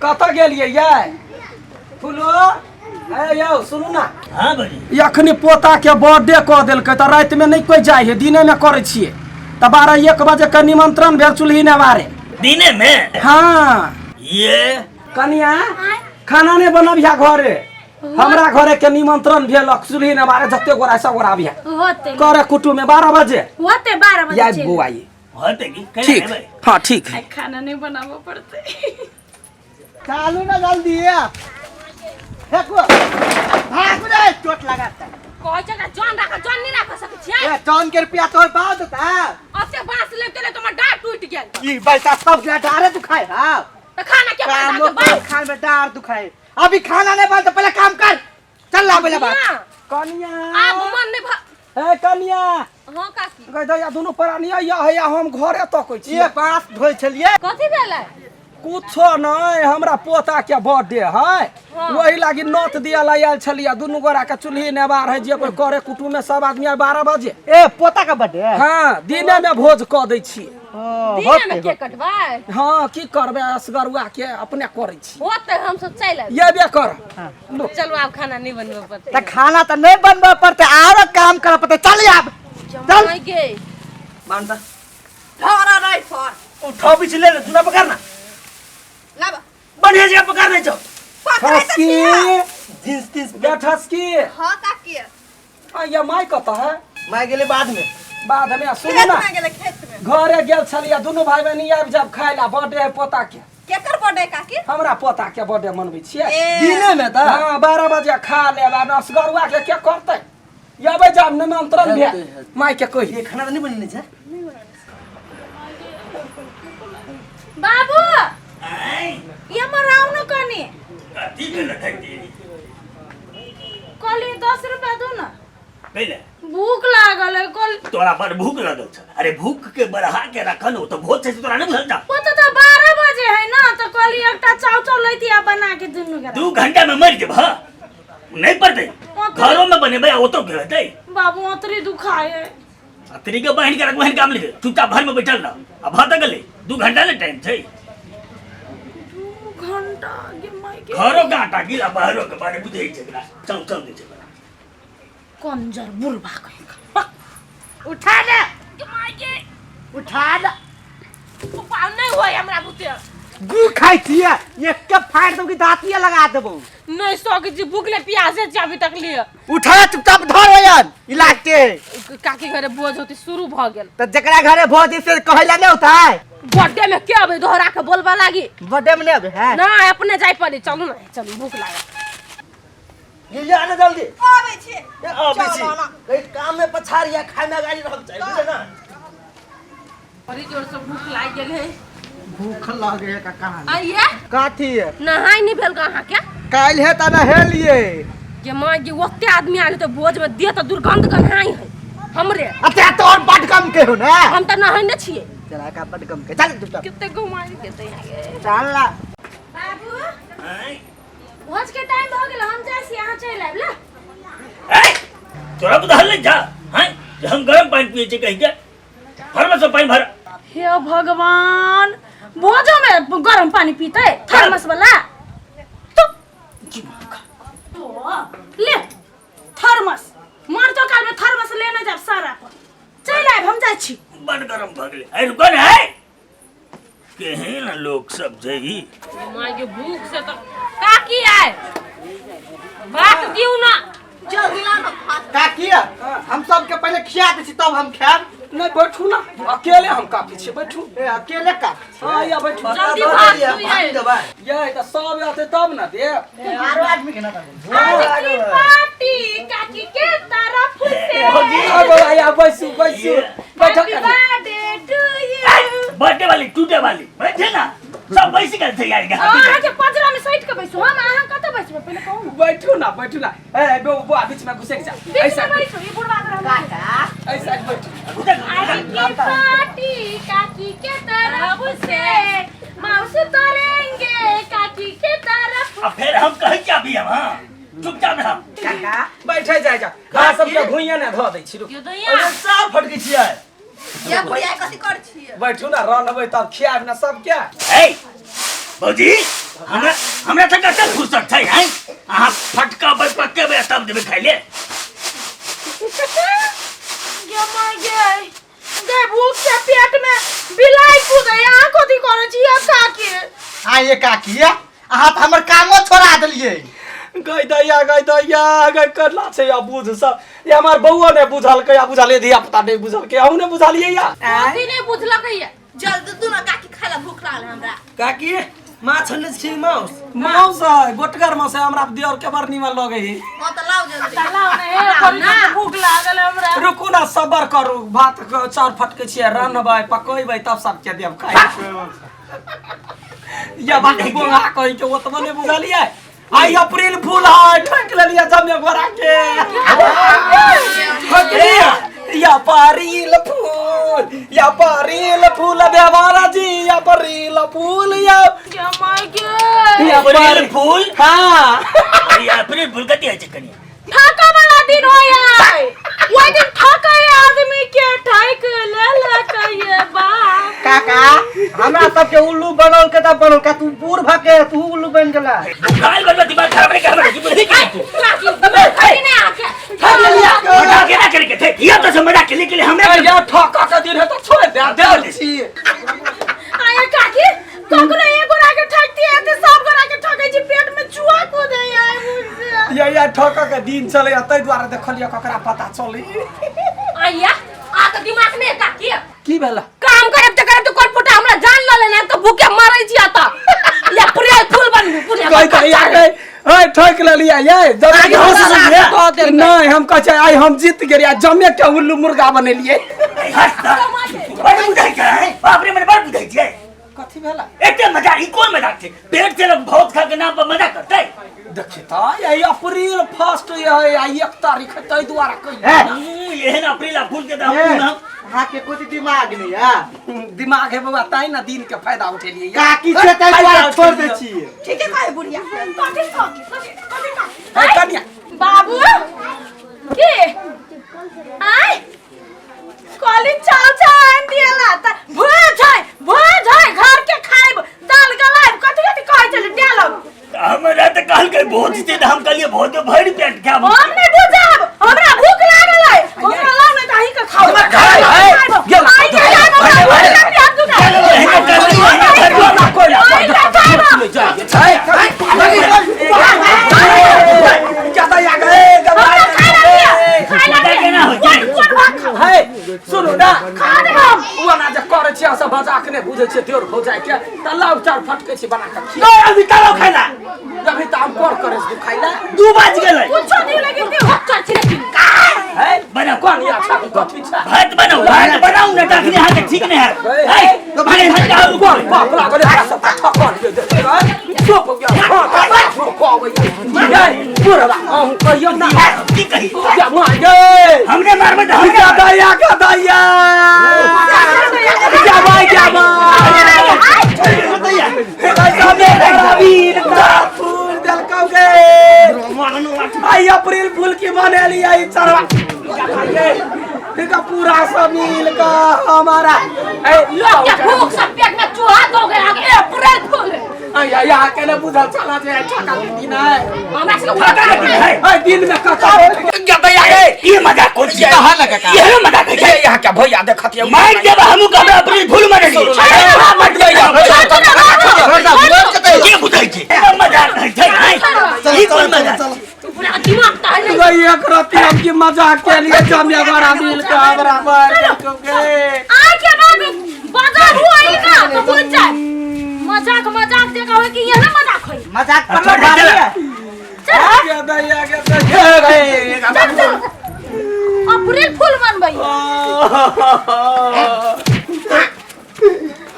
कतऽ गेलियै यै फूलो? ए यौ सुनू ना। हाँ बड़ी। ई अखनी पोता के बर्थडे कऽ देलकै तऽ राति में नहीं कोई जाइ है, दिने में करै छियै। तऽ 12-1 बजे के निमंत्रण भेल चूल्ही नेवारे। दिने में? हाँ। ये कनिया खाना नहीं बनबिया घरे, हमरा घरे के निमंत्रण भेल चूल्ही नेवारे, जते गोरा सब गोरा अबिया होते करे कुटुम में 12 बजे। होते 12 बजे या चलि। बौआ ये। होते की? कैला ठीक। हेबै? हाँ ठीक है। आइ खाना नहीं बनाबऽ पड़तै। चालू ना जल्दी है। फेंको। भागू रे, चोट लगाता। कहै छै कि जन राख, जन नहीं राख सकै छियै। ए, जन के रुपया तोहर बाप देता। ओते बांस लेते लेते हमर डाँड़ टूटि गेल। ई पैसा सब के डारे दुखाए, हाँ। तऽ खाना के बना कामो के बांस? खान में डार दुखाए। अभी खाना नहीं बनता, पहले काम कर। चल ला पहले बात। कनिया। कनिया। आब मन नहीं भ- ए कनिया। हाँ काकी। गई दैया दुनू प्राणी या है या हम घरे तकै छी। ये बांस धोइ छलियै। कथी भेलै? कुछो नहीं, हमरा पोता के बर्थडे है। हाँ। वही लागी नोत दिया ला आयल छलियै, दुनू गोरा के चूल्ही नेबार है, जे कोई करे कुटुम में सब आदमी आइ 12 बजे। ए पोता के बर्थडे? हाँ, दिने में भोज कऽ दै छी। ओ, दिने होतै, में के कटबै? हाँ, की करबै, असगरुआ के अपने करै छी। होतै, हम सब चलि आयब। एबे कर। हाँ। लो। चलू आब खाना नहीं बनबऽ पड़तै। तऽ खाना तऽ नहीं बनबऽ पड़तै, आरो काम करऽ पड़तै। चल आब, चल। जमाइ गे। बांधा। धरा नहीं फर। उठाओ पीछे ले ले, जूना पकड़ना। लाबा। बढ़िया जगह पकड़ नहीं जाओ। पकड़े तऽ ठसकी। छियै। जींस तींस। बे ठसकी। हाँ काकी। आ ये माय कतऽ है? माय गेले बाद में। बाद में सुनू खेत ना। में गेले, खेत में। घरे गेल छलियै दुनू भाई बहिन, आबि जाब खाय ला, बर्थडे है पोता के। केकर बर्थडे काकी? हमरा पोता के बर्थडे मनबै छियै। ए। दिने में तऽ? हाँ, 12 बजे खा लेब, आ असगरुआ के के करतै? अबै जाब निमंत्रण भेल। हेतै, हेतै। माय के कही। ये खाना तऽ नहीं बनेने छै? बाबू। आँय? ये मराउ न कनी। कथी भेल धरती? कहली 10 रुपया दू ना। पहिले। भूख लागल है कल। तोरा बड़ भूख लगल छ। अरे भूख के बढ़ा के रखल हो तो भोज छै से तोरा नहीं बुझल जा। ओ तो तो 12 बजे है ना, तो कहली एकटा चाव चाव लैती आ बना के दुनू गोरा। 2 घंटा में मर जेबह। नहीं पड़तै। ओतरे- घरो में बनेबै आ ओतो के हेतै। बाबू ओतरी दुखाए है। अतरी के बहिन के रखबहन काम लिखे, चुपचाप घर में बैठल रह। आ भऽ तऽ गेलै, 2 घंटा ने टाइम छै। 2 घंटा गे माय गे। घरो के आटा गीला बाहरो के बारे बुझै छै एकरा। चौ चौ दै छै बड़ा। कंजर बुढ़बा कहीं का। उठा दे। गे माय गे। उठा दे। उपाय नहीं होय हमरा बुते। गु खाइ छियै, एक के फाड़ि देबौ कि दाँतिये लगा देबौ। नहीं सके छी, भूखले प्यासे छी अभी तक लिए। उठा चुपचाप धर ओयन इलाज के। काकी घरे भोज होती शुरू भ गेल। त जकरा घरे भोज से कहै ला नहीं होता है। बर्थडे में के अबे दोहरा के बोलबा लागी? बर्थडे में नहीं अबे है? ना अपने जाय पड़ी। चलू ना, चलू भूख लागल। गिरिया ना जल्दी। आबै छी। ए, आबै छी। चलो ना। कहीं काम में पछाड़ या खाय में अगाड़ी रहल चाही, बुझले ना? बड़ी जोर से भूख लाग गेल है। भूख लागे है का कहानी? आइए। कथी है? नहाय नहीं भेल अहाँ के? काल्हि है त नहेलिए। जे माँ जे ओते आदमी आयल त भोज में दे त दुर्गंध गन्हाई है हमरे। अच्छा तोर बड कम के हो ना? हम त नहेने छिए। चला का बड कम के, चल चुपचाप। कते घुमाई के त यहाँ के। चल ला। बाबू। आँय? भोज के टाइम भ गेल, हम जाइ छी, अहाँ चलि आयब ला। ए, तोरा बुझल नहीं जा, हैं? जे हम गरम पानि पिए छी कहि के। थर्मस में पानि भर। हे भगवान, भोजो में गरम पानी पीते थर्मस वाला? तो ले थर्मस, मरतो काल में थर्मस लेने जाब सारा पर। चलि आयब, हम जाइ छी। बड़ गरम भऽ गेलै। ए, रुको ने, ए। केहन लोक सब छै ई? माय के भूख से तो काकी आय भात दिउ ना। जल्दी ला ना भात। काकी, हम सबके पहले खिया दै छी तब हम खायब। नहीं बैठू ना, अकेले हम काफी छी, बैठू। ए अकेले काफी? हाँ, या बैठू। जल्दी बता भात दिया, दिउ भात ये। देबै। ये तऽ सब आते तब ना देब। आरो आदमी के ना देबै। आज की पार्टी काकी के तरफ से। आ बौआ, या बैसू, बैसू। बैठो हैप्पी कनी। Birthday to you. Birthday वाली टूटे वाली बैठे ना, सब बैसी गेल छै यार। अहाँ के पजरा में सटि के बैसू, हम अहाँ कतऽ बैसबै पहिले कहू ना। बैठू ना, बैठू ना। ए बौआ, बीच में घुसक जा। बीच में ऐसा बैसू, ई बुढ़वा के रहना। ऐसा बैठू। आज की पार्टी काकी के तरफ से, माउस तोड़ेंगे काकी के तरफ। आ फिर हम कहै क्या भी हम, हाँ चुपचाप रह। काका बैठे जाय जा। अहाँ सबके भुइयाँ ने धऽ दै छी, रुक। यो दैया। अरे साफ फटकै छियै। ये बुढ़िया कथी कर छियै? बैठू ना, रनबै तब खियाब ना सबके। ए भौजी हमरा हमरा तऽ कते फुर्सत छै हैं अहाँ फटका पकेबै तब देबै खाइ ले। गे माय गे, गे भूख से पेट में बिलाई कूदे। अहाँ कथी करै छी काकी? आ ये काकी, अहाँ तऽ हमर कामो छोड़ा देलियै। गई दैया, गई दैया, गई करला छै या बुझ सब। ये हमर बौआ नहि बुझलकै या बुझलियै, धिया पुता नहि बुझलकै, अहूँ नहि बुझलियै या। कथी नहि बुझलकै या? जल्दी दू ना काकी, खाय ला भूख लागल है हमरा। काकी, माछ अनने छी माउस? माउस है, गोटगर माउस है, हमरा दियर के बड़ नीमन लगे है। हां त लाओ जल्दी। लाओ ने हे, बड़ी भूख लागल है हमरा। रुकू ना, सबर करू। भात के चाउर फटकै छियै, रान्हबै, पकैबै, तब सबके देब खाइ। या बात बोंगा कहि के ओतबो नहि बुझलियै। आई अप्रैल फूल है, ठोक लेलियै जमे गोरा के। ठोक लिया। या परिल फूल, या परिल फूल देवारा जी, या परिल फूल या। गे माय गे। या अप्रैल परिल फूल? हाँ। अरे, अप्रैल फूल कथी होइ छै कनिया? ठका वाला दिन हो यार, ओहि दिन ठकै आदमी के ठक ले ले बा। काका, हमरा सबके उल्लू बनल के तब बनल का तू बूढ़ भके तू उल्लू बन गेला। खाइल बनबै दिमाग खराब नहीं कर की बुद्धि की तू। काकी, दिमाग खाली नहीं आके। मजाक केना करे के थे या तो मजाक के लिए हमरा। या ठका के दिन है तो छोड़ दे दे छी। आया काकी, ककरो एक गोरा के ठकती है ते सब गोरा के ठकै छी, पेट में चूहा कूदे आय मुझसे। या ठका के दिन चले या ताहि दुआरे देखलियै ककरा पता चली। आया आ त दिमाग नहीं काकी। की भेला? काम करब त करब त कोन फुटा हमरा जान ल लेना त भूखे मरै छी आता या पूरे फूल बन पूरे। कहि तऽ या गई ओए, ठोक लेलियै ये जब। आगे हो सकलै। नहीं, हम कहै छियै आइ हम जीत गेलियै, जमे के उल्लू मुर्गा बनेलियै। बड़ बुझाइ छै, बाप रे, मने बड़ बुझाइ छै। कथी भेला? एते मजाक, ई कोन मजाक छै? पेट से लोग भौत खा के नाम पर मजाक करतै? देखी तऽ यही अप्रैल फर्स्ट है, आइ 1 तारीख है, ताहि दुआरे कहि। एहन अप्रैल आ फूल के तऽ हम अहाँके कुछ दिमाग नहीं है। दिमाग है बौआ, ताहि ने दिन के फायदा उठेलियै। काकी छै ताहि दुआरे छोड़ दै छियै। ठीके कहे बुढ़िया। कथी काकी, कथी कथी काकी? ए, कनिया। बाबू की आय कॉलेज चाव चाव आन दियला त भोज है, भोज है, घर के खाइब, दाल गलाइब, कथी कथी कहै छलै डालब। हमरा तऽ कहलकै भोज छै तऽ हम कहलियै भोज भरि पेट खायब। हम नहीं बुझब, हमरा भूख लागल है, हमरा लाओ नहीं त अहीं के खाओ। गेल। आई के जाब, हमरा भूख लागल है, तू एहने कहलियै, एहने कहलियै। आई के खाइब। हमरा खाय ला दिया, खाय ला मजाक दिया। केना होइ छै? कोन कोन भात खाओ? है, सुनू ना। खा दे हम। ओ एना जे करै छियै, अहाँ सब मजाक नहि बुझै छियै देर भौजाइ के, तऽ लाउ चाउर फटकै छी, बना कऽ खिया। नहि, अभी कालो खाइला। अभी तऽ हम कर करै छी खाइ ला। 2 बाजि गेलै। कुछो दियो लेकिन दियो चल छी लेकिन। है बनाउ। कोन या छा कथी छै? भात बनाउ, भात बनाउ ने, तखने अहाँके ठीक नहि हैत। है भात भात कोन बाप लागल हमरा सब ठकल जे दे चुप हो गया। हां, कहबै ये बुढ़वा, अहूँ कहियौ ना। की कही? या माय गे। हमरे मारबै तऽ हमरे या दैया के दैया, या भाई, या भाई का फूल देलकौ गे। आई अप्रैल फूल की मनेलियै चरवा ठीक है, पूरा सब मिल का हमारा ए लोग के भूख से पेट में चूहा दो गया आगे अप्रैल फूल। आ यहाँ के ने बुझल चला जे ठका के दिन है। हमरा से ठका के दिन है। ए दिन में कका गदैया गे। ई मजाक कोन छियै? कहाँ ना काका? इहे मजाक है। ये यहाँ के भैया देखत ये मारि देब हमहूँ कहबै अप्रैल फूल मनेलियै। के बुझै छै? ई मजाक होइ छै, आँय? ई कोन मजाक? पूरा दिमाग त है। भाई, एक राती हम की मजाक के लिए जमे बड़ा मिल के हमरा मार देलकौ गे। आय के बाद बाजार हुआ ही ना तो बुझ जाए, मजाक मजाक जगह होय कि यह ना मजाक होय। मजाक पर अच्छा, भारी चल। है। गदैया के दैया गे। चल चल, अप्रैल फूल मनबै।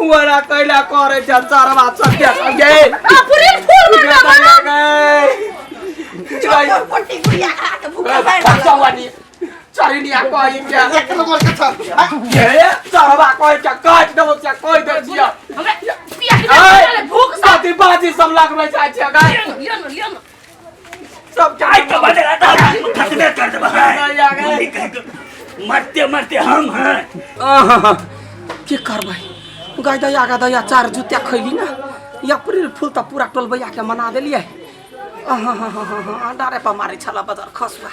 वरा कैला करे छै चरवा सब के गे। अप्रैल फूल मनबै। गदैया गे। पट्टी बुढ़िया के भूख लागल। चरिनिया कहि के एक नंबर के छ। ये चरवा कहि के काट देबो से कहि दै छियै। हमरा पिया के भूख से साथी बाजी सब लगबै जाइ छियै गाय। लियो न, लियो न। सब आइ के बदला तऽ हम खतमे कर देबै। गदैया गे। मरते मरते हम हैं। आहा, की करबै गाय दैया, गा दैया, चार जुतिया खैली ना। अप्रैल फूल तऽ पूरा टोलबैया के मना देलियै। अहाँ, डारे पर मारै छला बजर खसुआ।